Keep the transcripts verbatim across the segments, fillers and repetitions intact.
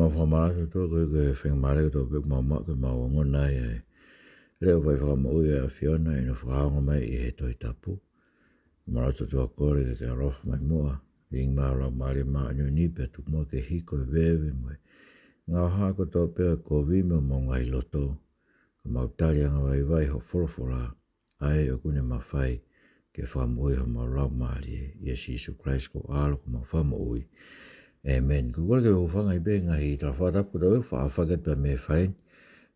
Mau fakamālō atu ʻOtua koeʻuhi ko e faingamālie kotoa pē ʻoku mau maʻu ke mau ongona ai ʻa e leʻo fai fakamoʻui ʻa e ʻAfiona ʻi hono fakaongo mai ʻi he Tohi Tapu. Mau lotu atu ʻOtua kole ke ke ʻaloʻofa mai muʻa, lilingi mai ho Laumālie Māʻoniʻoni pea tuku muʻa ke hiko e veve mo e ngaahi hā kotoa pē ʻa e kovi mei homau ngaahi loto, ka mau tali angavaivai ho folofola, ʻa ia ʻoku ne mafai ke fakamoʻui homau laumālie. ʻIa Sīsū Kalaisi ko ho ʻAlo ko homau Fakamoʻui. ʻĒmeni. Ko e kole ke u hūfanga pē he ngaahi tala fakatapu kotoa pē ʻoku faʻa fakatapu mei he fale ni.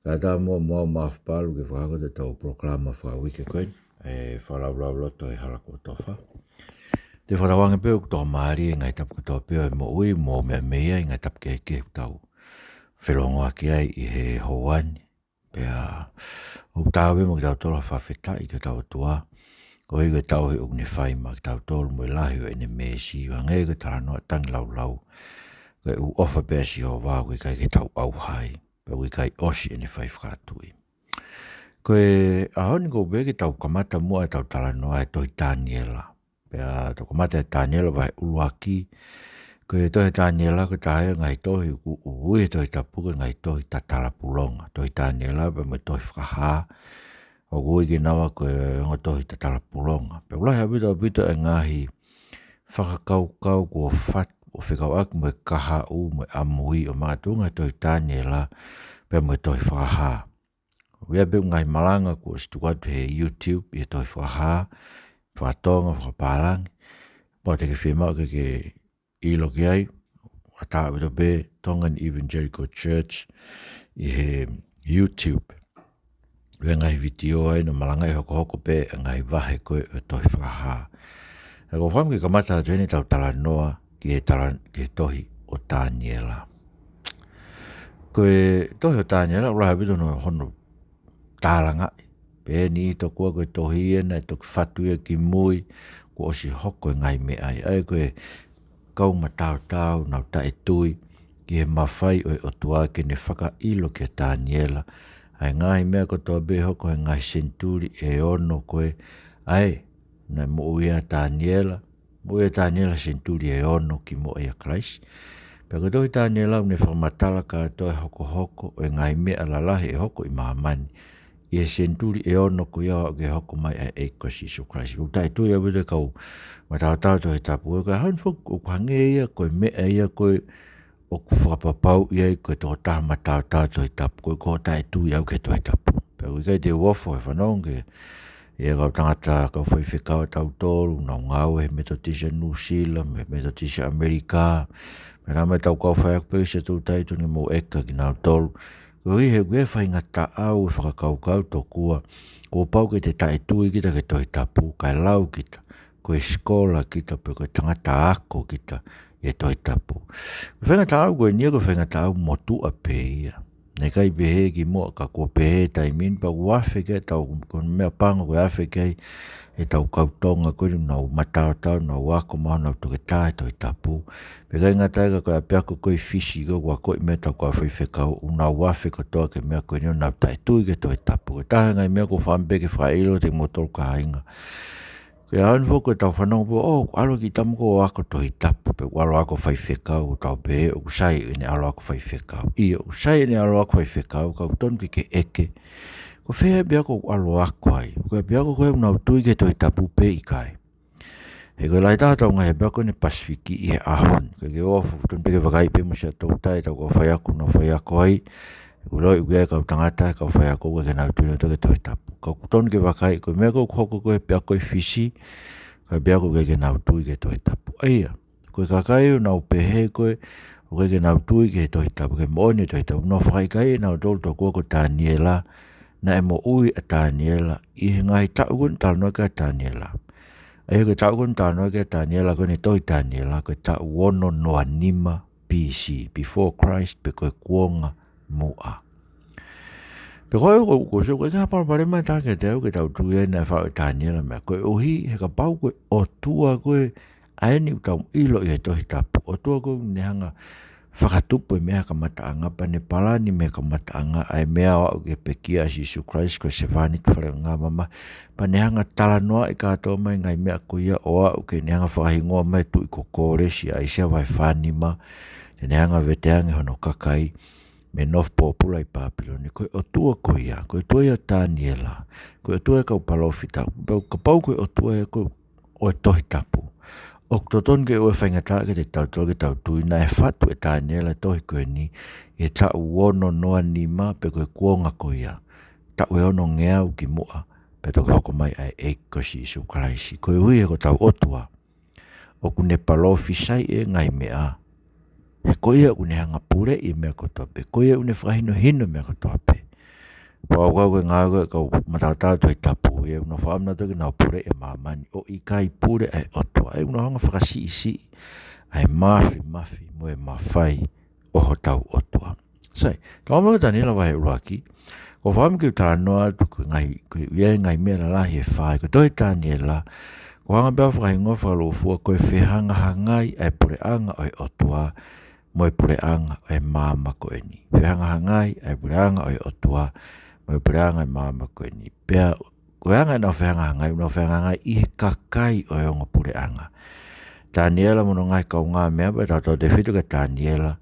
Kae ʻatā muʻa mo au Maʻafu Palu ke fakahoko ʻetau polokalama fakauike ko eni, ʻa e fakalaulauloto ʻi he hala kuo tofa. Te u fakatauange pē ʻoku tokamālie e ngaahi tapu kotoa pē ʻo e moʻui mo e meʻa mei ai e ngaahi tapu kehekehe ʻoku tau felongoaki ai ʻi he houa ni. Pea ʻoku taau pē mo kitautolu ha fakafetaʻi ki hotau ʻOtua, koeʻuhi ko e tauhi ʻoku ne fai maʻa kitautolu mo e lahi ʻo ʻene meesi, ʻo hangē ko e talanoa tangi laulau, ko e ʻofa pē ʻa Sihova ʻoku ʻikai ke tau ʻauha ai, pea ʻoku ʻikai ʻosi ʻene fai fakatuʻi. Ko e ʻaho ni ʻoku ou pehē ke tau kamata muʻa ʻetau talanoa he tohi Taniela. Pea tau kamata ʻi he Taniela vahe ʻuluaki. Ko e tohi Taniela ko e taha ia e ngaahi tohi ʻoku ui he Tohi Tapu ko e ngaahi tohi tatala pulonga. Tohi Taniela pea mo e tohi Fakahā, ʻoku ui kinaua ko e ongo tohi tatala pulonga. Pea ʻoku lahi ʻaupito ʻaupito e ngaahi fakakaukau kuo fatu ʻo fekauʻaki mo e kahaʻu mo e ʻamui ʻo makatuʻunga he tohi Taniela pea mo e tohi Fakahā. ʻOku ʻi ai pē ngaahi malanga kuo ʻosi tuku atu he YouTube ʻi he tohi Fakahā, fakatonga, fakapālangi. Pea te ke fiemaʻu ke ke ʻilo ki ai, ʻatā ʻaupito pē Tongan Evangelical Church ʻi he YouTube. ʻOku ʻi ai e ngaahi vitiō ai naʻe malangaʻi hokohoko pē e ngaahi vahe ko ē ʻo e tohi Fakahā. Ka ʻoku ou fakaʻamu ke kamata atu heni ʻetau talanoa ki he tala-, ki he tohi ʻo Taniela. Ko e tohi ʻo Taniela, ʻoku lahi ʻaupito hono, hono tālangaʻi. Pehē ni tokua ko e tohi ia naʻe toki fatu ia kimui kuo ʻosi hoko e ngaahi meʻa ia. ʻA ia ko e kau mataotao naʻa nau taʻetui ki he mafai ʻo e ʻOtua ke ne fakaʻilo kia Taniela ʻa e ngaahi meʻa kotoa pē ʻe hoko he ngaahi senituli ʻe ono ko ē, ʻa ē naʻe moʻui ai ʻa Taniela, moʻui ʻa Taniela senituli ʻe ono kimuʻa ʻia Kalaisi. Pea ko e tohi Taniela ʻoku ne fakamatala kātoa e hokohoko ʻo e ngaahi meʻa lalahi ʻe hoko ʻi māmani ʻi he senituli ʻe ono ko ia ʻo aʻu ki he hoko mai ʻa e ʻEiki ko Sīsū Kalaisi. ʻOku taʻetui ʻaupito e kau mataotao Tohi Tapu, ʻoku ʻikai hano foki ʻoku hangē ia ko e meʻa ia ko ē ʻoku fakapapauʻi ai ko e tokotaha mataotao Tohi Tapu, ko e ʻoku taʻetui au ki he Tohi Tapu. Pea ʻoku ʻikai te u ofo he fanongo ki he kau tangata, kau faifekau ʻatautolu, naʻa nau ngāue he Metotisi ʻa Nuʻusila, mo e Metotisi ʻa ʻAmelika, mo e naʻa mo ʻetau kau faiako pē ʻi Siaʻatoutai ʻoku totonu ke mou ʻeke kinautolu. Koeʻuhi he ʻoku ʻi ai e faingataʻa ʻo e fakakaukau tokua kuo pau ke te taʻetui kita ki he Tohi Tapu, kae lau kita ko e sikola kita pe ko e tangata ako kita ʻi he Tohi Tapu. Ko e faingataʻa ko eni ia ko e faingataʻa motuʻa pē ia. Naʻe ʻikai pehē kimuʻa ka kuo pehē he taimi ni pea ʻoku afe ki ai ʻetau, ko e meʻapango ko e afe ki ai ʻetau kau Tonga ko eni naʻa nau mataotao, naʻa nau ako mai honau toketā he Tohi Tapu. Pea ʻikai ngata ai ka ko e ʻapiako ko ē ʻi Fisi ko ē ʻoku akoʻi mai ʻetau kau faifekau, ʻoku nau afe kotoa ki he meʻa ko eni ʻo nau taʻetui ki he Tohi Tapu. Ko e taha e ngaahi meʻa ʻoku ou fakaʻamu pē ke fakaʻilo kiate kimoutolu kāinga. Ko e ʻaho ni foki ʻoku tau fanongo pē ʻo, ʻoku ʻalu e kiʻi tama ko ē ʻo ako Tohi Tapu, pe ʻoku ʻalu ʻo ako faifekau, ʻoku tau pehē ʻoku sai ʻene ʻalu ʻo ako faifekau. ʻIo, ʻoku sai ʻene ʻalu ʻo ako faifekau, ka ʻoku tonu ke ke ʻeke, ko fē e ʻapiako ʻoku ʻalu ʻo ako ai? Ko e ʻapiako ko ē ʻoku nau tui ki he Tohi Tapu pe ʻikai? He ko e lahi taha ʻetau ngaahi ʻapiako ʻi he Pasifiki ʻi he ʻaho ni. Ka ke ofo, ʻoku tonu pē ke vakai pē mo Siaʻatoutai, ʻetau kau faiako naʻa nau faiako ai. ʻOku ʻiloʻi ʻoku ʻi ai e kau tangata, kau faiako ʻoku ʻikai ke nau tui nautolu ki he Tohi Tapu. Ka ʻoku tonu ke vakai, ko e meʻa ko ē ʻoku hoko ko ē he ʻapiako ʻi Fisi, ko e ʻapiako ʻoku ʻikai ke nau tui ki he Tohi Tapu. ʻA ia, ko e kakai ʻoku nau pehē ko ē ʻoku ʻikai ke nau tui ki he Tohi Tapu, ki he moʻoni ʻo e Tohi Tapu, ʻoku nau fakaʻikaiʻi ʻe nautolu tokua ko Taniela, naʻe moʻui ʻa Taniela ʻi he ngaahi taʻu ko eni naʻe talanoa ki ai ʻa Taniela. ʻA ia ko e taʻu ko eni naʻe talanoa ki ai ʻa Taniela, ko eni tohi Taniela, ko e taʻu ono noa nima B C, before Christ, pe ko e kuonga muʻa. Pea ko e, ko, ko e, ko e, ko e palopalema ʻe taha kiate au ke tau tui ai naʻe faʻu ʻe Taniela e meʻa. Koeʻuhi he kapau ko e ʻOtua ko ē ʻa eni ʻoku tau ʻilo ʻi he Tohi Tapu, ʻOtua ko ē ʻoku ne hanga ʻo fakatupu e meʻa he kamataʻanga, pea ne palani mei he kamataʻanga ʻa e meʻa ʻo aʻu ki he pekia ʻa Sīsū Kalaisi ko e sevāniti fale ʻo e ngaahi mamahi, pea ne hanga ʻo talanoaʻi kātoa mai e ngaahi meʻa ko ia ʻo aʻu ki heʻene hanga ʻo fakahingoa mai e tuʻi ko Kōlesi ʻi ʻAisea vahe fā nima, Te ne hanga ʻo veteange hono kakai mei he nofo pōpula ʻi Papilone. Ko e ʻOtua ko ia, ko e ʻOtua ia ʻo Taniela, ko e ʻOtua ia ʻo e kau palōfita. Pau, kapau ko e ʻOtua ia ko ē ʻo e Tohi Tapu, ʻoku totonu ke ʻoua ʻe faingataʻa kiate kitautolu ke tau tui naʻe fatu ʻe Taniela e tohi ko eni ʻi he taʻu ono noa nima pe ko e kuonga ko ia, taʻu ʻe ono ngeau kimuʻa pea toki hoko mai ʻa e ʻEiki ko Sīsū Kalaisi. Koeʻuhi he ko hotau ʻOtua ʻoku ne palōfisaiʻi e ngaahi meʻa, he ko ia ʻoku ne hanga ʻo puleʻi e meʻa kotoa pē, ko ia ʻoku ne fakahinohino e meʻa kotoa pē. Pea ʻoku ʻikai ko e ngāue ʻa e kau mataotao Tohi Tapu ia, ʻoku nau fakaʻamu nautolu ke nau puleʻi e māmani, ʻo ʻikai pule ʻa e ʻOtua. ʻOku nau hanga ʻo fakasiʻisiʻi ʻa e māfimafi mo e mafai ʻo hotau ʻOtua. Sai, tau ō mai ki he Taniela vahe ʻuluaki, ʻoku ou fakaʻamu ke u talanoa atu ki he ngaahi, ko ia e ngaahi meʻa lalahi ʻe fā ʻi he tohi Taniela, ʻoku hanga pē ʻo fakahingoa fakalūkufua ko e fehangahangai ʻa e puleʻanga ʻo e ʻOtua mo e puleʻanga ʻo e māmani ko eni. Fehangahangai ʻa e puleʻanga ʻo e ʻOtua mo e puleʻanga ʻo e māmani ko eni. Pea ko e anga ʻenau fehangahangai, ʻenau fehangahangai ʻi he kakai ʻo e ongo puleʻanga. Taniela mo hono ngaahi kaungāmeʻa, pea tautautefito kia Taniela,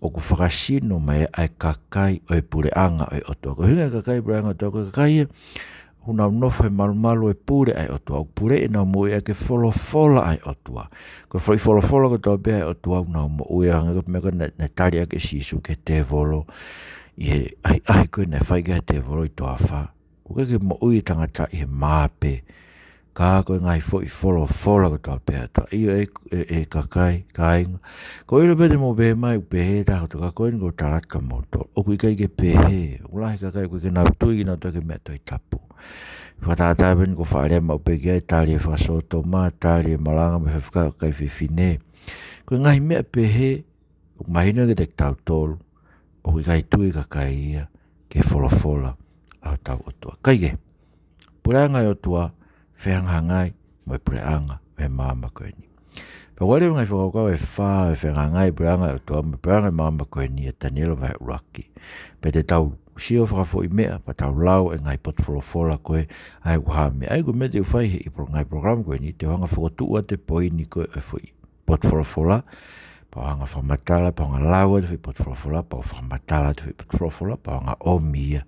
ʻoku fakasino mai ʻa e kakai ʻo e puleʻanga ʻo e ʻOtua. Ko e ʻuhinga e kakai puleʻanga ʻo e ʻOtua, ko e kakai ia ʻoku nau nofo he malumalu ʻo e pule ʻa e ʻOtua, ʻoku puleʻi ʻenau moʻui ʻaki e folofola ʻa e ʻOtua. Ko e foʻi folofola kotoa pē ʻa e ʻOtua ʻoku nau moʻui ai, hangē ko e meʻa ko ē naʻe, naʻe tali ʻaki ʻe Sīsū ki he tēvolo ʻi he ʻahiʻahi ko ē naʻe fai ki ai ʻe he tēvolo ʻi he toafa. ʻOku ʻikai ke moʻui e tangata ʻi he mā pē, ka ko e ngaahi foʻi folofola kotoa pē ʻa e ʻOtua. ʻIo, ʻe, ʻe, ʻe kakai, kāinga, ʻoku ou ʻilo pē te mou pehē mai ʻoku pehē ʻe taha kotoa, ka ko eni ʻoku ou tala atu kia moutolu, ʻoku ʻikai ke pehē. ʻOku lahi e kakai ʻoku ʻikai ke nau tui kinautolu ki he meʻa Tohi Tapu. Fakatātā pē eni ko e faʻa lea maʻu pē ki ai, tali e fakasōtoma, tali e malanga mo e faifekau ʻa e kakai fefine. Ko e ngaahi meʻa pehē, ʻoku mahino kiate kitautolu ʻoku ʻikai tui e kakai ia ki he folofola ʻa hotau ʻOtua. Kae kehe, puleʻanga ʻo e ʻOtua fehangahangai mo e puleʻanga ʻo e māmani ko eni. Pea ʻoku ʻi ai e ngaahi fakakaukau ʻe fā ʻo e fehangahangai e puleʻanga ʻo e ʻOtua mo e puleʻanga ʻo e māmani ko eni ʻia Taniela vahe ʻuluaki. Pea te tau sio fakafoʻi meʻa, pea tau lau e ngaahi potu folofola ko ē ʻa ia ʻoku hā mei ai. Ko e meʻa te u fai he ʻi he polo-, ngaahi polokalama ko eni, te u hanga ʻo fokotuʻu atu e poini ko ē ʻo e foʻi potu folofola, pea u hanga ʻo fakamatala, pea u hanga ʻo lau atu e foʻi potu folofola, pea u fakamatala atu e foʻi potu folofola, pea u hanga ʻo ʻomi ia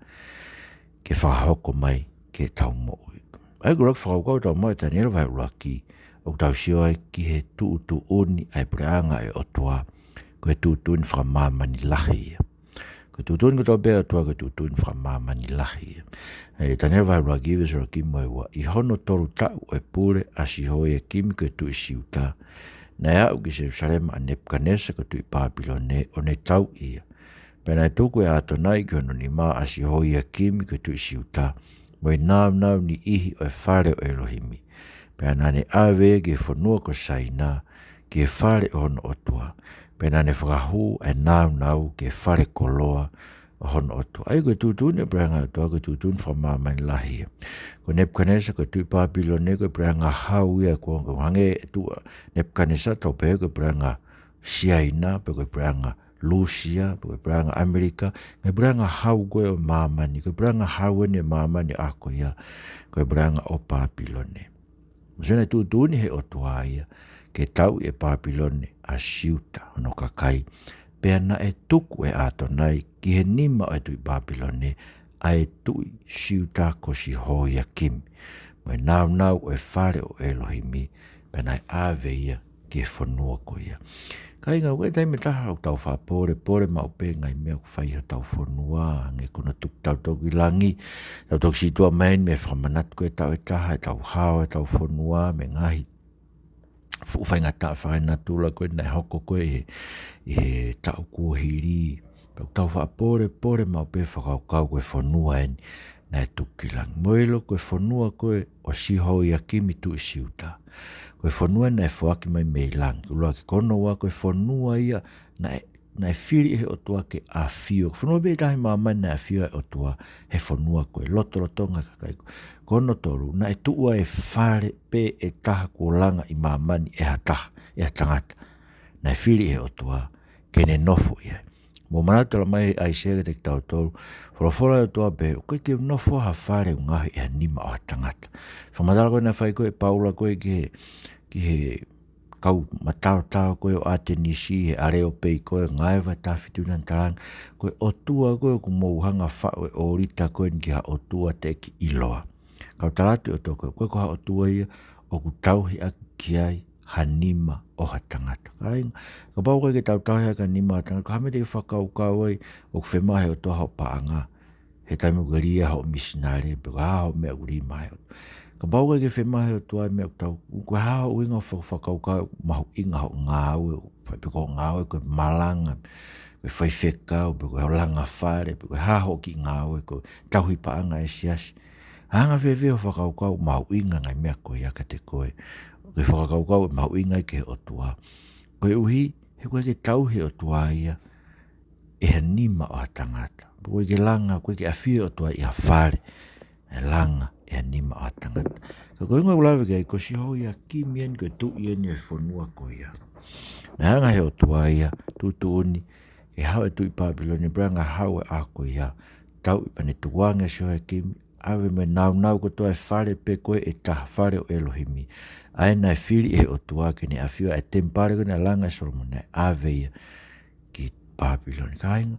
ke fakahoko mai ki heʻetau moʻui. ʻA ia ko e ʻuluaki fakakaukau ʻoku tau maʻu ʻia Taniela vahe ʻuluaki, ʻoku tau sio ai ki he tuʻutuʻuni ʻa e puleʻanga ʻo e ʻOtua, ko e tuʻutuʻuni fakamāmani lahi ia. Ko e tuʻutuʻuni kotoa pē ʻa e ʻOtua ko e tuʻutuʻuni fakamāmani lahi ia. ʻI he Taniela vahe ʻuluaki veesi ʻuluaki mo e ua: ʻI hono tolu taʻu ʻo e pule ʻa Sihoiakimi ko e tuʻi Siuta, naʻe aʻu ki Selusalema ʻa Nepukanesa ko e tuʻi Papilone, ʻo ne tauʻi ia. Pea naʻe tuku ʻe ʻAtonai ki hono nima ʻa Sihoiakimi ko e tuʻi Siuta, mo e nāunau niʻihi ʻo e fale ʻo ʻElohimi. Pea naʻa ne ʻave ia ki he fonua ko Saina, ki he fale ʻo hono ʻOtua. Pea naʻa ne fakahū ʻa e nāunau ki he fale koloa ʻo hono ʻOtua. ʻA ia ko e tuʻutuʻuni ʻa e puleʻanga ʻo e ʻOtua ko e tuʻutuʻuni fakamāmani lahi ia. Ko Nepukanesa ko e tuʻi Papilone, ko e puleʻanga hau ia, ko e hangē ʻe tuʻu ʻa Nepukanesa, tau pehē ko e puleʻanga Siaina, pe ko e puleʻanga Lūsia, pe ko e puleʻanga ʻAmelika, ngaahi puleʻanga hau ko ē ʻo māmani, ko e puleʻanga hau eni ʻo māmani ʻa ko ia, ko e puleʻanga ʻo Papilone. Mo sio naʻe tuʻutuʻuni ʻe he ʻOtua ia ke tauʻi ʻe Papilone ʻa Siuta, hono kakai. Pea naʻe tuku ʻe ʻAtonai ki he nima ʻo e tuʻi Papilone ʻa e tuʻi Siuta ko Sihoiakimi, mo e nāunau ʻo e fale ʻo ʻElohimi, pea naʻe ʻave ia ki he fonua ko ia. Kāinga, ʻoku ʻi ai e taimi ʻe taha ʻoku tau faʻa pōlepole maʻu pē he ngaahi meʻa ʻoku fai ʻi hotau fonua, hangē ko hono tuku kitautolu ki langi, tau toki situʻa mai eni mei he fakamanatu ko ē ʻo e taʻu ʻe taha, ʻetau hao ʻetau fonua mei he ngaahi fuʻu faingataʻa fakaenatula ko ē naʻe hoko ko ē ʻi he, ʻi he taʻu kuo hili. Pea ʻoku tau faʻa pōlepole maʻu pē he fakakaukau ko e fonua eni naʻe tuku ki langi. Mou ʻilo ko e fonua ko ē ʻo Sihoiakimi tuʻi Siuta, ko e fonua naʻe foaki mai mei langi. ʻUluaki, ko hono ua, ko e fonua ia naʻe, naʻe fili ʻe he ʻOtua ke ʻafio. Ko e fonua pē ʻe taha ʻi māmani naʻe ʻafio ai e ʻOtua, he fonua ko ē, lotolotonga e kakai ko ē. Ko hono tolu, naʻe tuʻu ai e fale pē ʻe taha kuo langa ʻi māmani ʻe ha taha, ʻe ha tangata, naʻe fili ʻe he ʻOtua ke ne nofo ʻi ai. Mou manatu, talamai ʻe ʻAisea kiate kitautolu, folofola ʻa e ʻOtua pē, ʻoku ʻikai ke u nofo ha fale ʻoku ngaohi ʻe ha nima ʻo ha tangata. Fakamatala ko ē naʻe fai ko ē ʻe Paula ko ē ki he, ki he kau mataotao ko ē ʻo ʻAtenisi, he ʻAleopei ko ē, ngāue ʻa e taʻu fitu naʻa ne talaange, ko e ʻotua ko ē ʻoku mou hanga ʻo faʻu e ʻōlita ko eni ki ha ʻotua teʻeki ʻiloa. Kau tala atu e ʻotua ko ē, ko e ko ha ʻotua ia ʻoku tauhi ʻaki ki ai ha nima ʻo ha tangata. Kāinga, kapau ʻoku ʻikai ke tau tauhi ʻaki ha nima ʻo ha tangata, ko e hā e meʻa te ke fakakaukau ai ʻoku fiemaʻu he ʻOtua hoʻo paʻanga he taimi ʻoku ke lī ai hoʻo misinale, pe ko e hā hoʻo meʻa ʻoku lī mai ai? Kapau ʻoku ʻikai ke fiemaʻu he ʻOtua e meʻa ʻoku tau, ko e hā hoʻo ʻuhinga ʻo faka-, fakakaukau mahuʻinga hoʻo ngāue, pe ko hoʻo ngāue ko e malanga, ko e faifekau, pe ko e langa fale, pe ko e hā hoʻo kiʻi ngāue, ko e tauhi paʻanga e siasi? Hanga fēfē hoʻo fakakaukau mahuʻinga e ngaahi meʻa ko ia kiate koe, ke fakakaukau mahuʻinga ai ki he ʻOtua? Koeʻuhi he ʻoku ʻikai ke tauhi e ʻOtua ia ʻe ha nima ʻo ha tangata. Pea ʻoku ʻikai ke langa, ʻoku ʻikai ke ʻafio e ʻOtua ʻi ha fale ʻe langa ʻe ha nima ʻo ha tangata. Ka ko e ʻuhinga ʻoku ou lave ki ai, ko Sihoiakimi eni, ko e tuʻi eni e fonua ko ia. Naʻe hanga he ʻOtua ia ʻo tuʻutuʻuni ke haʻu e tuʻi Pāpilone, pea hanga ʻo haʻu e ʻaho ko ia, tauʻi, pea ne tukuange ʻa Sihoiakimi, ʻave mo e nāunau kotoa e fale pē ko ē ʻe taha, fale ʻo ʻElohimi, ʻa ē naʻe fili ʻe he ʻOtua ke ne ʻafio ai, e temipale ko ē naʻe langa ʻe Solomone, naʻe ʻave ia ki Pāpilone. Kāinga,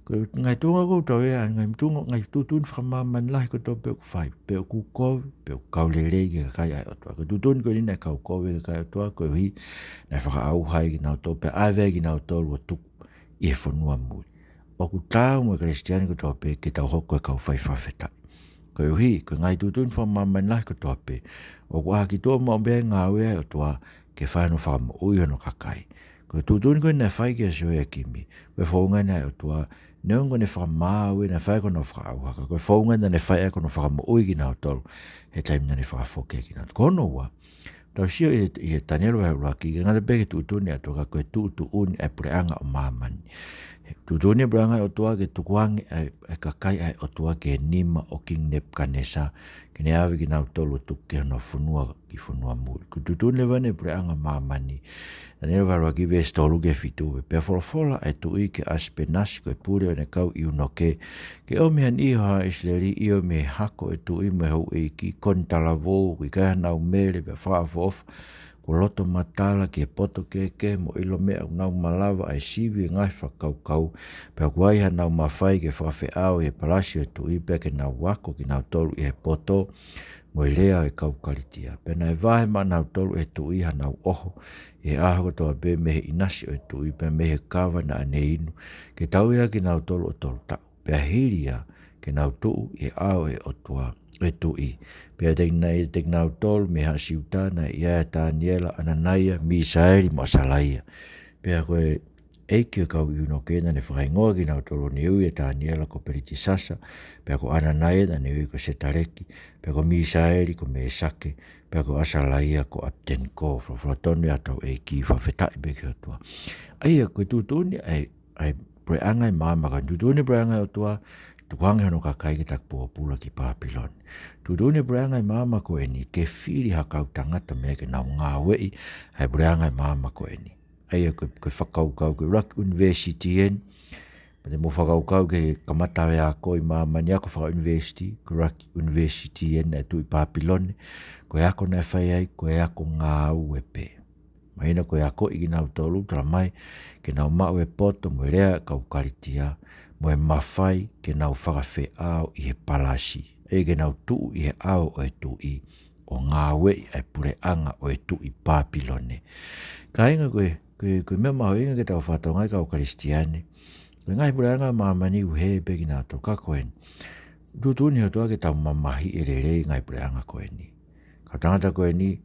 ko e ngaahi tuʻunga ʻoku tau ʻi ai, ngaahi tuʻunga, ngaahi tuʻutuʻuni fakamāmani lahi kotoa pē ʻoku fai, pe ʻoku kovi, pe ʻoku kau lelei ki he kakai ʻa e ʻOtua. Ko e tuʻutuʻuni ko eni naʻe kau kovi ki he kakai ʻa e ʻOtua, koeʻuhi naʻe fakaʻauha ai kinautolu, pea ʻave ai kinautolu ʻo tuku ʻi he fonua muli. ʻOku taau mo e Kalisitiane kotoa pē ke tau hoko ko e kau fai fakafetaʻi. Koeʻuhi ko e ngaahi tuʻutuʻuni fakamāmani lahi kotoa pē, ʻoku ʻā ki tuʻa maʻu pē e ngāue ʻa e ʻOtua ke fai hono fakamoʻui hono kakai. Ko e tuʻutuʻuni ko ē naʻe fai kia Sihoiakimi, ko e founga eni ʻa e ʻOtua, neongo naʻe fakamaau ʻi heʻene fai ko hono fakaʻauha, ka ko e founga eni naʻa ne fai ai ko hono fakamoʻui kinautolu he taimi naʻa ne fakafoki ai kinautolu. Ko hono ua, tau sio ʻi he, ʻi he Taniela vahe ʻuluaki, ʻikai ngata pē ki he tuʻutuʻuni ʻa e ʻOtua, ka ko e tuʻutuʻuni ʻa e puleʻanga ʻo māmani. He tuʻutuʻuni e puleʻanga ʻo e ʻOtua ke tukuange ʻa e, ʻa e kakai ʻa e ʻOtua ki he nima ʻo Kingi Nepukanesa, ke ne ʻave kinautolu ʻo tuku ki hono fonua, ki fonua muli. Ko e tuʻutuʻuni leva eni e puleʻanga ʻo māmani, Taniela vahe ʻuluaki veesi tolu ki he fitu: Pea folofola ʻa e tuʻi kia ʻAsipenasi, ko e pule ʻo ʻene kau ʻiunoke, ke ʻomi ha niʻihi ʻo haʻa ʻIsileli, ʻio, mei he hako ʻo e tuʻi mo e houʻeiki, ko eni talavou, ʻoku ʻikai hanau mele, pea fakaʻofoʻofa, kuo lotomatala ki he poto kehekehe mo e ʻilo meʻa, ʻoku nau malava ʻa e sivi ʻo e ngaahi fakakaukau, pea ʻoku ai hanau mafai ke fakafeʻao ʻi he palasi ʻo e tuʻi, pea ke nau ako kinautolu ʻi he poto mo e lea ʻo e kau Kalitia. Pea naʻe vahe maʻanautolu ʻe he tuʻi hanau ʻoho ʻi he ʻaho kotoa pē mei he ʻinasi ʻo e tuʻi, pea mei he kava naʻa ne inu, ke tauhi ʻa kinautolu ʻo tolu taʻu. Pea hili ia, ke nau tuʻu ʻi he ʻao ʻo e ʻOtua, ʻo e tuʻi. Pea teʻeki ai te kinautolu mei haʻa Siuta naʻe ʻi ai ʻa Taniela, ʻAnanaia, Misaeli mo ʻAsalaia. Pea ko e ʻeiki ʻo e kau ʻiunoke naʻa ne fakahingoa kinautolu, ʻo ne ui ʻa Taniela ko Pelitisasa, pea ko ʻAnanaia naʻa ne ui ko Setaleki, pea ko Misaeli ko Mesake, pea ko ʻAsalaia ko ʻApiteniko. Folofola tonu ia ʻa hotau ʻEiki, fakafetaʻi pē ki he ʻOtua. ʻA ia, ko e tuʻutuʻuni ʻa e, ʻa e puleʻanga ʻo e maama, ka tuʻutuʻuni e puleʻanga ʻo e ʻOtua, tukuange hono kakai ke taki pōpula ki Pāpilone. Tuʻutuʻuni e puleʻanga ʻo e maama ko eni ke fili ha kau tangata mei ai ke nau ngāueʻi ʻa e puleʻanga ʻo e maama ko eni. ʻA ia ko e, ko e fakakaukau, ko e ʻuluaki ʻunivēsiti eni. Pea te mou fakakaukau ki he kamata ʻo e ako ʻi māmani, ako fakaʻunivēsiti, ko e ʻuluaki ʻunivēsiti eni ʻa e tuʻi Pāpilone. Ko e ako naʻe fai ai, ko e ako ngāue pē. Mahino ko e akoʻi kinautolu, talamai ke nau maʻu e poto mo e lea ʻa e kau Kalitia, mo e mafai ke nau fakafeʻao ʻi he palasi, ʻa ia ke nau tuʻu ʻi he ʻao ʻo e tuʻi, ʻo ngāueʻi ʻa e puleʻanga ʻo e tuʻi Pāpilone. Kāinga, ko e, ko e, ko e meʻa mahuʻinga ke tau fakatokangaʻi, kau Kalisitiane, ko e ngaahi puleʻanga ʻo māmani ʻoku hē pē kinautolu, ka ko eni, tuʻutuʻuni ʻe he ʻOtua ke tau mamahiʻi e lelei e ngaahi puleʻanga ko eni. Kau tangata ko eni,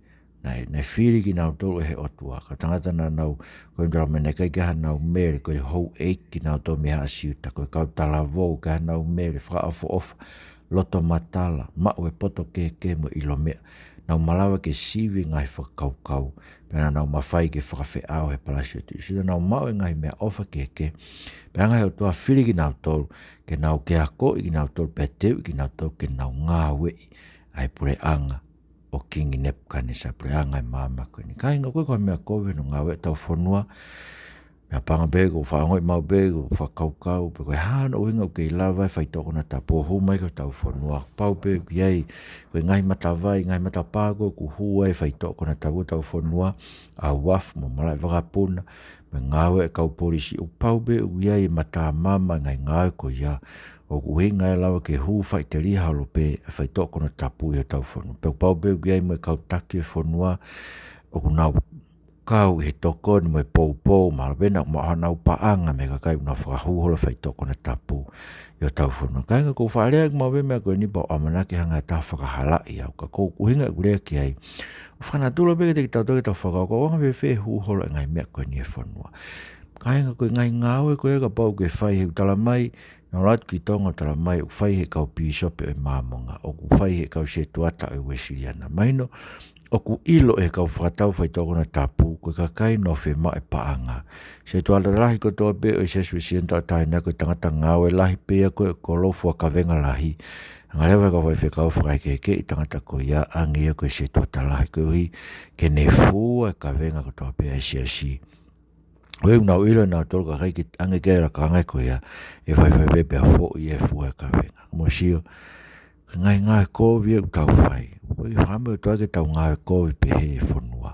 naʻe, naʻe fili kinautolu ʻe he ʻOtua. Kau tangata naʻa nau, ko e talamai naʻe ʻikai ke ʻi ai hanau mele, ko e houʻeiki kinautolu mei haʻa Siuta, ko e kau talavou, ʻikai hanau mele, fakaʻofoʻofa, lotomatala, maʻu e poto kehekehe mo e ʻilo meʻa. Nau malava ke sivi e ngaahi fakakaukau, pea naʻa nau mafai ke fakafeʻao he palasi ʻo e tuʻi. Sio, naʻa nau maʻu e ngaahi meʻaʻofa kehekehe, pea hanga ʻe he ʻOtua ʻo fili kinautolu, ke nau, ke akoʻi kinautolu, pea teuʻi kinautolu ke nau ngāueʻi ʻa e puleʻanga ʻo Kingi Nepukanesa, puleʻanga ʻo e maama ko eni. Kāinga, ko e, ko e meʻa kovi hono ngāue ʻetau fonua, Meʻapango pē ʻoku ou faʻa ongoʻi maʻu pē ʻoku ou fakakaukau pe ko e hā hono ʻuhinga ʻoku kei lava e faitoʻo konatapu ʻo hū mai ki hotau fonua. Pau pē ʻoku ʻi ai, ko e ngaahi matavai, ngaahi matapā ko ē ʻoku hū ai e faitoʻo konatapu ki hotau fonua, ʻa e uafu mo e malaʻe vakapuna, mo e ngāue ʻa e kau polisi, ʻoku pau pē ʻoku ʻi ai e matāmama e ngaahi ngāue ko ia, ʻoku ʻuhinga ai e lava ke hū faʻiteliha holo pē e faitoʻo konatapu ʻi hotau fonua. Pea ʻoku pau pē ʻoku ʻi ai mo e kau taki e fonua, ʻoku nau kau ʻi he tokoni mo e poupou, mahalo pē naʻa maʻu honau paʻanga mei he kakai ʻoku nau fakahū holo e faitoʻo konatapu ʻi hotau fonua. Kāinga, ʻoku ou faʻa lea ʻaki maʻu pē e meʻa ko eni pea ʻoku ʻamanaki hanga ʻe ha taha ʻo fakahalaʻi au. Ka ko e ʻuhinga ʻoku ou lea ki ai, ʻoku fakanatula pē kiate kitautolu ke tau fakakaukau, ʻoku anga fēfē e hū holo e ngaahi meʻa ko eni he fonua. Kāinga, ko e ngaahi ngāue ko ia kapau ʻoku ke fai, he ʻoku talamai, naʻa nau ʻalu atu ki Tonga ʻo talamai ʻoku fai ʻe he kau pīsope ʻo e Māmonga, ʻoku fai ʻe he kau setuata ʻo e Uēsiliana. Mahino, ʻoku ʻilo ʻe he kau fakatau faitoʻo konatapu ko e kakai ʻoku nau fiemaʻu e paʻanga. Setuata lahi kotoa pē ʻo e Siasi Uēsiliana Tauʻatāina ko e tangata ngāue lahi pē ia ko ē ʻo e kolo fua kavenga lahi. Hanga leva ʻe he kau faifekau ʻo fakahekehekeʻi e tangata ko ia, ʻa ia ko e setuata lahi, koeʻuhi ke ne fua e kavenga kotoa pē ʻa e siasi. ʻOku nau ʻilo ʻe nautolu e kakai ke ʻoange ki ai e lakanga ko ia, ʻe faifai pē pea foʻi e fua e kavenga. Mou sio, ko e ngaahi ngāue kovi ʻoku tau fai. ʻOku ʻikai ke fakaʻamu ʻe he ʻOtua ke tau ngāue kovi pehē he fonua.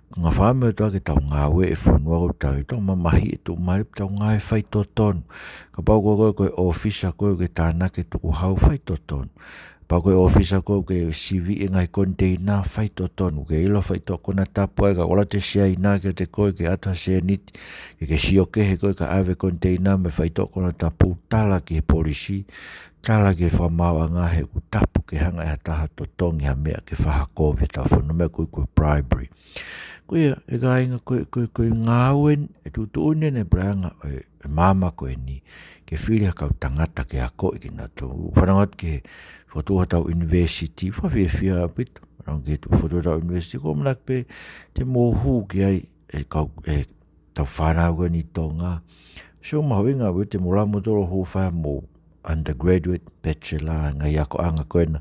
Ko e ngaahi fakaʻamu ʻe he ʻOtua ke tau ngāueʻi e fonua ʻoku tau ʻi ai, tau mamahiʻi e tuʻumālie pea tau ngāue faitotonu. Kapau ko koe ko e ʻōfisa ko ē ʻoku ke tānaki e tukuhau, faitotonu. Kapau ko e ʻōfisa ko ē ʻoku ke siviʻi e ngaahi koniteina, faitotonu. ʻOku ke ʻilo e faitoʻo konatapu ai, ka ʻoku ʻalu atu e Siaina kiate koe ke ʻatu ha sēniti, ke ke sio kehe koe kae ʻave e koniteina mo e faitoʻo konatapu, tala ki he polisi, tala ki he fakamaauʻanga he ʻoku tapu ke hanga ʻe ha taha ʻo totongi ha meʻa ke fai ha kovi ki hotau fonua, meʻa ko ē ko e bribery. Ko ia, ʻe kāinga, ko e, ko e, ko e ngāue eni, ʻe tuʻutuʻuni ʻe he puleʻanga ʻo e, e maama ko eni ke fili ha kau tangata ke akoʻi kinautolu. Fanongo atu ki he fokotuʻu hotau university, fakafiefia ʻaupito. Fanongo ki he fokotuʻu hotau university, ʻoku ou ʻamanaki pē te mou hū ki ai e kau, e tau fānau ko eni ʻi Tonga. Sio, mahuʻinga ʻaupito te mou lava moutolu ʻo hū ʻo fai hoʻomou undergraduate, bachelor, ngaahi akoʻanga ko ena,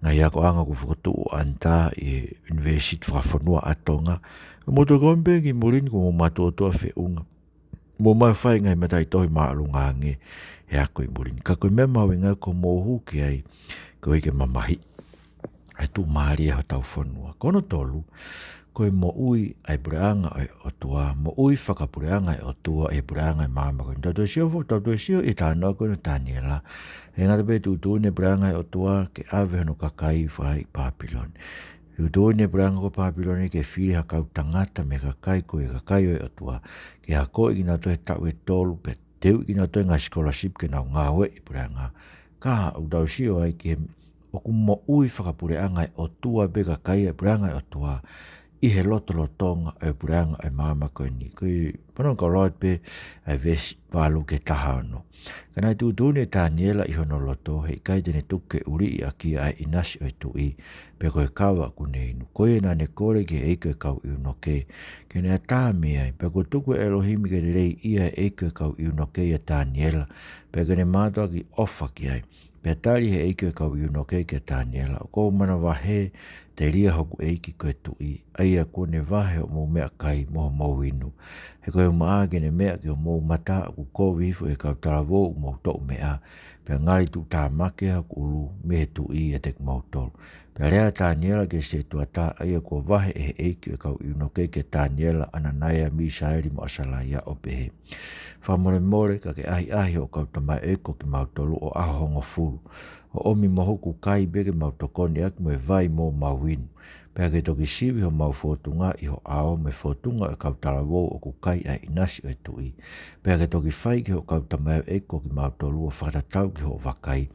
ngaahi akoʻanga kuo fokotuʻu ʻo ʻAna ʻi he University Fakafonua ʻa Tonga. Mou toki ʻomi pē ki muli ni kuo mou mātuʻotuʻa feʻunga, mou ō mai ʻo fai e ngaahi mataʻitohi māʻolunga ange he ako ʻi muli ni. Ka ko e meʻa mahuʻinga ko hoʻomou hū ki ai, koeʻuhi ke mamahiʻi e tuʻumālie ʻo hotau fonua. Ko hono tolu, ko e moʻui ʻa e puleʻanga ʻo e ʻOtua, moʻui fakapuleʻanga ʻa e ʻOtua ʻi he puleʻanga ʻo e maama ko eni. Tau toe sio foki, tau toe sio ʻi he talanoa ko eni ʻo Taniela. ʻIkai ngata pē ʻi he tuʻutuʻuni ʻe he puleʻanga ʻo e ʻOtua ke ʻave hono kakai ʻo fai ʻi Pāpilone. Tuʻutuʻuni ʻe he puleʻanga ko Pāpilone ke fili ha kau tangata mei he kakai ko e kakai ʻo e ʻOtua, ke akoʻi kinautolu he taʻu ʻe tolu, pea teuʻi kinautolu e ngaahi scholarship ke nau ngāueʻi e puleʻanga. Ka ʻoku tau sio ai ki he ʻoku moʻui fakapuleʻanga ʻa e ʻOtua pē e kakai ʻo e puleʻanga ʻo e ʻOtua ʻi he lotolotonga ʻo e puleʻanga ʻo e maama ko eni. Ko e fanongo, kau lau atu pē ʻa e veesi valu ki he taha ono. Ka naʻe tuʻutuʻuni ʻe Taniela ʻi hono loto, heʻikai te ne tuku ke ʻuliʻi ʻaki ia ʻa e ʻinasi ʻo e tuʻi, pe ko e kava ʻoku ne inu. Ko ia naʻa ne kole ki he ʻeiki ʻo e kau ʻiunoke ke ne ʻatā mei ai. Pea kuo tuku ʻe ʻElohimi ke lelei ʻia e ʻeiki ʻo e kau ʻiunoke ʻia Taniela, pea ke ne mātuʻaki ʻofa ki ai. Pea tali ʻe he ʻeiki ʻo e kau ʻiunoke kia Taniela, ʻOku ou manavahē telia hoku ʻeiki ko e tuʻi, ʻa ia kuo ne vahe hoʻomou meʻakai mo hoʻomou inu. He ko e hū maʻa ke ne meʻa ki homou mata ʻoku kovi hifo ʻi he kau talavou ʻoku mou toʻu meʻa, pea ngali tuʻutāmaki hoku ʻulu mei he tuʻi ʻiate kimoutolu. Pea lea ʻa Taniela ki he setuata, ʻa ia kuo vahe ʻe he ʻeiki ʻo e kau ʻiunoke kia Taniela, ʻAnanaia, Misaeli mo ʻAsalaia, ʻo pehē, Fakamolemole, ka ke ʻahiʻahi hoʻo kau tamaioʻeiki ko kimautolu ʻo ʻaho hongofulu, ʻo ʻomi mo hoku kai pē ke mau tokoni ʻaki mo e vai mo mau inu. Pea ke toki sivi homau fōtunga ʻi ho ʻao mo e fōtunga ʻo e kau talavou ʻoku kai ʻa e ʻinasi ʻo e tuʻi. Pea ke toki fai ki hoʻo kau tamaioʻeiki ko kimautolu ʻo fakatatau ki hoʻo vakai.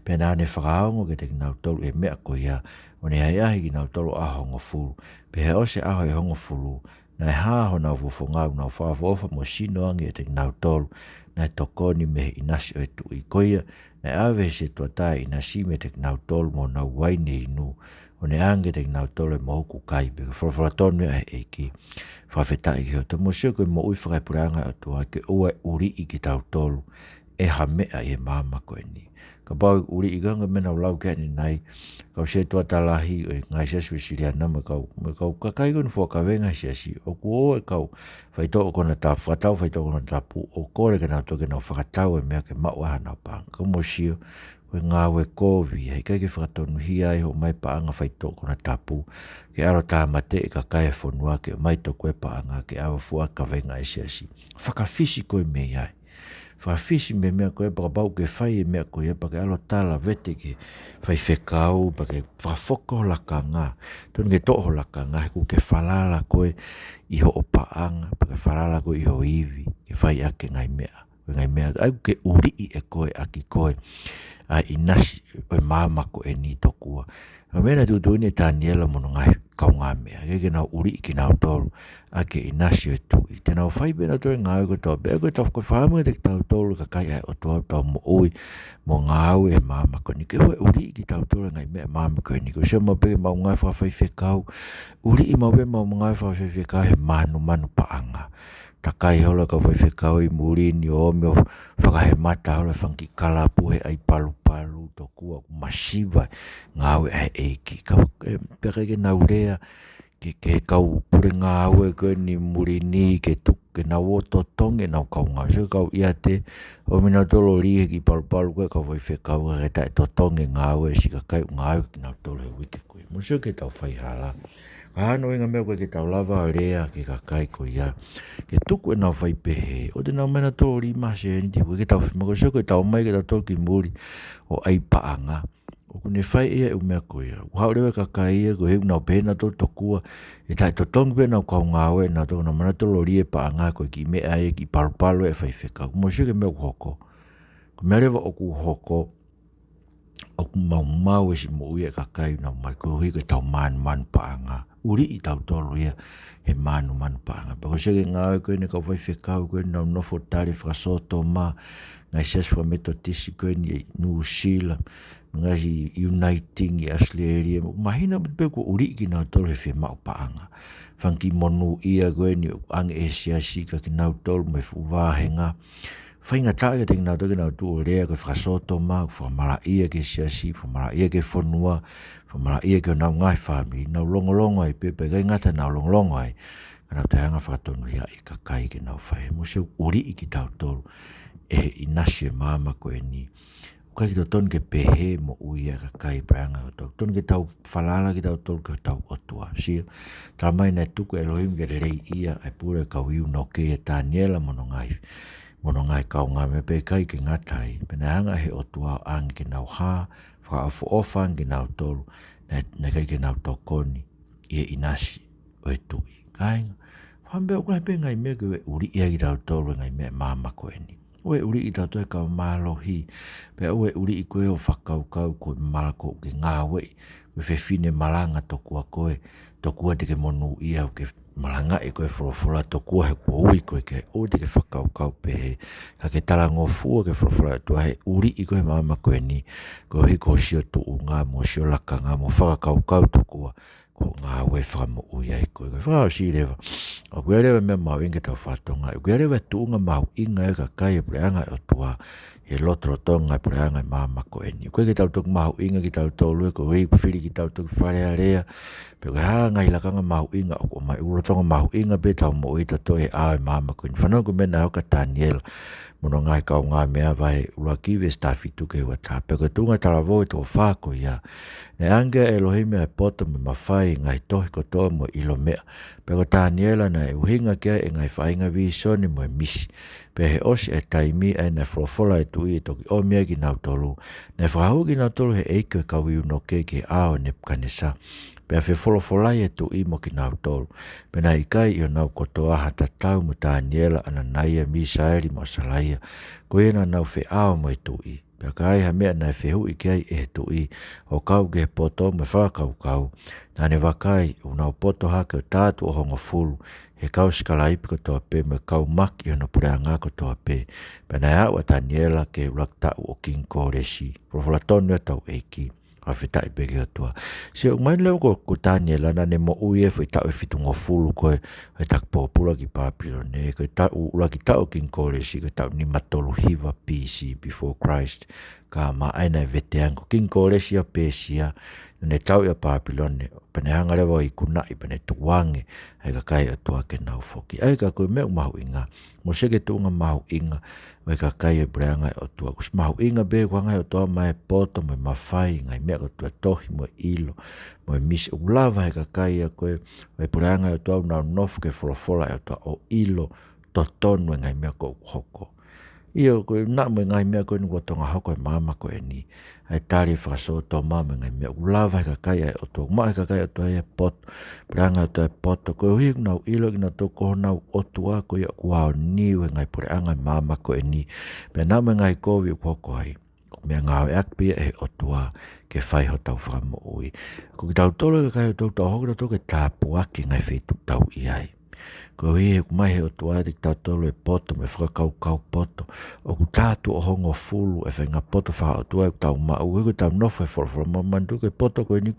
Pea naʻa ne fakaongo kiate kinautolu ʻi he meʻa ko ia, ʻo ne ʻahiʻahi kinautolu ʻaho hongofulu. Pea ʻi he ʻosi e ʻaho ʻe hongofulu, naʻe hā honau fofonga ʻo nau fakaʻofoʻofa mo sino ange ʻiate kinautolu naʻe tokoni mei he ʻinasi ʻo e tuʻi. Ko ia, naʻe ʻave ʻe he setuata e ʻinasi meiate kinautolu mo honau uaine inu, ʻo ne ʻange kiate kinautolu e mohuku kai pē. Ko e folofola tonu ia ʻa e ʻEiki. Fakafetaʻi ki he ʻOtua. Mou sio, ko e moʻui fakapuleʻanga ʻo e ʻOtua, ke ʻoua ʻe ʻuliʻi kitautolu ʻe ha meʻa ʻi he māmani ko eni. Kapau ʻe ʻuliʻi, hangē ko e meʻa naʻa ku lau ki ai ʻanenai, kau sētuata lahi ʻo e ngaahi siasi Uēsiliana mo e kau, mo e kau kakai ko eni fuakavenga he siasi, ʻoku ʻi ai e kau faitoʻo konatapu, fakatau faitoʻo konatapu, ʻo kole ke nau toki nau fakatau e meʻa ke maʻu ai haʻanau paʻanga. Ka mou sio, ko e ngāue kovi, heʻikai ke fakatonuhia ai hoʻo ʻomai paʻanga faitoʻo konatapu, ke ʻalu ʻo tāmateʻi e kakai e fonua ke ʻomai tokua e paʻanga ke ʻave ʻo fuakavenga e siasi. Fakafisi koe mei ai. Fakafisi mei he meʻa ko ia, pea kapau ʻoku ke fai e meʻa ko ia, pea ke ʻalu ʻo tala vete ki he faifekau, pea ke fakafoki ho lakanga. Tonu ke toʻo ho lakanga, he ʻoku ke falala koe ʻi hoʻo paʻanga, pea ke falala koe ʻi ho ivi, ke fai ʻaki e ngaahi meʻa. Ko e ngaahi meʻa, ʻai ke ʻuliʻi ʻe koe ʻaki koe ʻa e ʻinasi ʻo e māmani ko eni tokua. Ko e meʻa naʻe tuʻutuʻuni ʻe Taniela mo hono ngaahi kaungāmeʻa, ke, ke nau ʻuliʻi kinautolu ʻaki e ʻinasi ʻo e tuʻi. Te nau fai pē nautolu e ngāue kotoa pē, ko e tau ko e fakaʻamu kiate kitautolu e kakai ʻa e ʻOtua, tau moʻui mo ngāue he māmani ko eni, ke ʻoua ʻe ʻuliʻi kitautolu e ngaahi meʻa māmani ko eni. Ko e sio maʻu pē ke mau ngāue fakafaifekau, ʻuliʻi maʻu pē mau ngāue fakafaifekau he mānumanu paʻanga. Takai holo e kau faifekau ʻi muli ni ʻo ō mai ʻo fakahemata holo e fanga kiʻi kalapu he ʻai palupalu tokua, ʻoku masiva e ngāue ʻa e ʻEiki. Kau, e, pea ʻikai ke nau lea ki he, ki he kau pule ngāue ko eni muli ni ke tuku ke nau ō ʻo totongi ʻenau kau ngāue. Sio ki he kau ʻiate, ō mai nautolu ʻo lī he kiʻi palupalu ko e kau faifekau, ka ʻikai ke toe totongi e ngāue ʻa e siʻi kakai ʻoku ngāue kinautolu he uike ko ē. Mou sio ki heʻetau faihala. Ka hano ʻuhinga meʻa ko ē ke tau lava ʻo lea ki he kakai ko ia, ke tuku ʻenau fai pehē, ʻoua te nau ō mai nautolu ʻo lī mā sēniti, ʻoku ʻikai ke tau fima ko e sio ko ʻetau ō mai kitautolu ki muli ʻo ʻai paʻanga. ʻOku ne fai ʻe ia e ʻū meʻa ko ia. ʻOku haʻu leva e kakai ia, ko e ʻuhinga naʻa nau pehē nautolu tokua ʻe taʻetotongi pē ʻenau kau ngāue, naʻa nau toki ō mai nautolu ʻo lī e paʻanga ko e kiʻi meʻa ia, kiʻi palupalu e faifekau. Mou sio ki he meʻa ʻoku hoko. Ko e meʻa leva ʻoku hoko, ʻoku maumau e siʻi moʻui ʻa e kakai naʻa nau ō mai koeʻuhi ko ʻetau mānumanu paʻanga. ʻUliʻi tautolu ia he mānumanu paʻanga. Pea ko e sio ki he ngāue ko eni ʻa e kau faifekau ko eni naʻa nau nofo tali fakasōtoma, ngaahi siasi fakametotisi ko eni ʻi Nuʻusila, ngaahi Uniting ʻi ʻAositelēlia, mahino pē kuo ʻuliʻi kinautolu he fiemaʻu paʻanga. Fanga kiʻi monūʻia ko eni ʻoku ʻoange ʻe he siasi kia kinautolu mo e fuʻu vāhenga. Faingataʻa kiate kinautolu ke nau tuʻu ʻo lea ko e fakasōtoma, fakamalaʻia ki he siasi, fakamalaʻia ki he fonua, fakamalaʻia ki honau ngaahi fāmili, nau longolongo ai pē, pea ʻikai ngata nau longolongo ai, ka nau toe hanga ʻo fakatonuhiaʻi e kakai ke nau fai. Mou sio, ʻuliʻi kitautolu ʻe he ʻinasi ʻo e māmani ko eni. ʻOku ʻikai ke totonu ke pehē e moʻui ʻa e kakai ʻi he puleʻanga ʻo e ʻOtua. Totonu ke tau falala kitautolu ki hotau ʻOtua. Sio, talamai naʻe tuku ʻe ʻElohimi ke leleiʻia ʻa e pule ʻo e kau ʻIunoke, ʻa Taniela mo hono ngaahi, mo hono ngaahi kaungāmeʻa, pea ʻikai ke ngata ai, pea naʻe hanga ʻe he ʻOtua ʻo ʻoange ke nau hā, fakaʻofoʻofa ange kinautolu, naʻe, naʻe ʻikai ke nau tokoni ʻi he ʻinasi ʻo e tuʻi. Kāinga, fakaʻamu pē ʻoku ʻi ai pē ngaahi meʻa ke ʻoua ʻe ʻuliʻi ai kitautolu he ngaahi meʻa ʻa e māmani ko eni. ʻOua ʻe ʻuliʻi kitautolu he kau mālohi, pea ʻoua ʻe ʻuliʻi koe ʻo fakakaukau ko e māloko ke ngāueʻi, ko e fefine malanga tokua koe, tokua te ke monūʻia ʻoku ke malangaʻi ko e folofola, tokua he kuo ui koe ke, ʻoua te ke fakakaukau pehē. Ka ke talangofua ki he folofola ʻa e ʻOtua he ʻuliʻi koe he māmani ko eni, koeʻuhi ko hoʻo sio tuʻunga mo hoʻo sio lakanga mo e fakakaukau tokua kuo ngāue fakamoʻui ai koe. Ko e fakaʻosi leva, ʻoku ʻi ai leva e meʻa mahuʻinga ke tau fakatokangaʻi. ʻOku ʻi ai leva e tuʻunga mahuʻinga ʻa e kakai ʻo e puleʻanga ʻo e ʻOtua he lotolotonga ʻo e puleʻanga ʻo e māmani ko eni. ʻOku ʻikai ke tau toki mahuʻinga kitautolu ia, ko e ʻuhi ʻoku fili kitautolu ki Fale Alea, pe ko e hā e ngaahi lakanga mahuʻinga ʻoku ʻomai, ʻoku lolotonga mahuʻinga pē ʻetau moʻui ʻatautolu he ʻao ʻo e māmani ko eni. Fanongo ki he meʻa naʻe hoko kia Taniela mo hono ngaahi kaungāmeʻa, vahe ʻuluaki veesi taha fitu ki he ua taha. Pea ko e tuʻunga talavou ʻo e toko fā ko ia, naʻe ʻoange kia ʻElohimi ʻa e poto mo e mafai ʻi he ngaahi tohi kotoa mo e ʻilo meʻa. Pea ko Taniela naʻe ʻuhinga ki ai ʻa e ngaahi faʻahinga vīsone mo e misi. Pea ʻi he ʻosi ʻa e taimi ʻa ia naʻe folofola ʻa e tuʻi ʻe toki ʻomi ai kinautolu, naʻe fakahū kinautolu ʻe he ʻeiki ʻo e kau ʻIunoke ki he ʻao ʻo Nepukanesa. Pea fefolofolai ʻa e tuʻi mo kinautolu. Pea naʻe ʻikai ʻi honau kotoa ha tatau mo Taniela, ʻAnanaia, Misaeli mo ʻAsalaia, ko ia naʻa nau feʻao mo e tuʻi. Pea ka ai ha meʻa naʻe fehuʻi ki ai ʻe he tuʻi ʻo kau ki he poto mo e fakakaukau, naʻa ne vakai, ʻoku nau poto hake ʻo tā tuʻo hongofulu he kau sikalaipe kotoa pē mo e kau maki ʻi hono puleʻanga kotoa pē. Pea naʻe aʻu ʻa Taniela ki he ʻuluaki taʻu ʻo Kingi Kōlesi. Folofola tonu ʻa hotau ʻEiki. Fakafetaʻi pē ki he ʻOtua. Sio mai leva ko, ko Taniela naʻa ne moʻui e foʻi taʻu ʻe fitungofulu ko ē ʻo e taki pōpula ki Papilone, ko e taʻu, ʻuluaki taʻu ʻo Kingi Kōlesi, ko e taʻu nima tolu hiva B C, before Christ, ka maʻana e veteange ko Kingi Kōlesi ʻa Pēsia, naʻa ne tauʻi ʻa Papilone, pea ne hanga leva ʻo ikunaʻi, pea ne tukuange ʻa e kakai ʻo e ʻOtua ke nau foki. ʻA ia ka ko e meʻa ʻoku mahuʻinga, mou sio ki he tuʻunga mahuʻinga ʻo e kakai ʻo e puleʻanga ʻo e ʻOtua. ʻOku ʻosi mahuʻinga pē ʻoku hanga ʻe he ʻOtua ʻo ʻomai e poto mo e mafai, ngaahi meʻa kotoa, tohi mo e ʻilo, mo e misi, ʻoku lava ʻe he kakai ia ko ē ʻo e puleʻanga ʻo e ʻOtua ʻoku nau nofo ki he folofola ʻa e ʻOtua ʻo ʻilo totonu e ngaahi meʻa ʻoku hoko. ʻIo, ko e naʻa mo e ngaahi meʻa ko eni ʻoku lolotonga hoko he māmani ko eni, ʻa e tali fakasōtoma mo e ngaahi meʻa, ʻoku lava ʻe he kakai ʻa e ʻOtua, ʻoku maʻu ʻe he kakai ʻa e ʻOtua e poto, puleʻanga ʻo e ʻOtua e poto, koeʻuhi ʻoku nau ʻilo kinautolu ko honau ʻOtua ko ia ʻoku aoniu e ngaahi puleʻanga he māmani ko eni, pea naʻa mo e ngaahi kovi ʻoku hoko ai, ko e meʻangāueʻaki pē ia ʻe he ʻOtua ke fai hotau fakamoʻui. Ko kitautolu e kakai ʻo e ʻOtua, tau hoko kitautolu ke tāpuakiʻi e ngaahi feituʻu ʻoku tau ʻi ai. Koeʻuhi he ʻoku ʻomai ʻe he ʻOtua kiate kitautolu e poto mo e fakakaukau poto. ʻOku tā tuʻo hongofulu e faʻahinga poto fakaʻotua ʻoku tau maʻu, he ʻoku tau nofo he folofola. Manatuʻi ko e poto ko eni,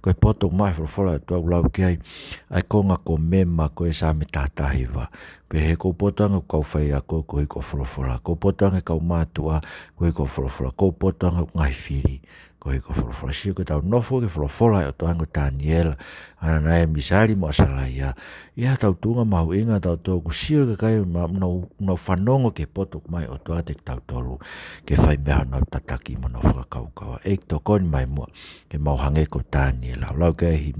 ko e poto ʻoku maʻu he folofola ʻa e ʻOtua, ʻoku lau ki ai ʻa e konga ko Mema ko e Saame taha taha hiva. Pehē, kuo u poto ange hoku kau faiako koeʻuhi ko e folofola. Kuo u poto ange e kau mātuʻa koeʻuhi ko e folofola. Kuo u poto ange hoku ngaahi fili koeʻuhi ko e folofola. Sio, ko ʻetau nofo ki he folofola ʻa e ʻOtua, hangē ko Taniela, Hananaia, Misaeli mo ʻAsalaia. ʻI ai haʻatau tuʻunga mahuʻinga, tautolu ʻoku sio e kakai ʻoku nau, nau fanongo ki he poto ʻoku ʻomai ʻe he ʻOtua kiate kitautolu, ke fai mei ai honau tataki mo honau fakakaukau. ʻEiki, tokoni mai muʻa ke mau hangē ko Taniela. ʻOku lau ki ai e himi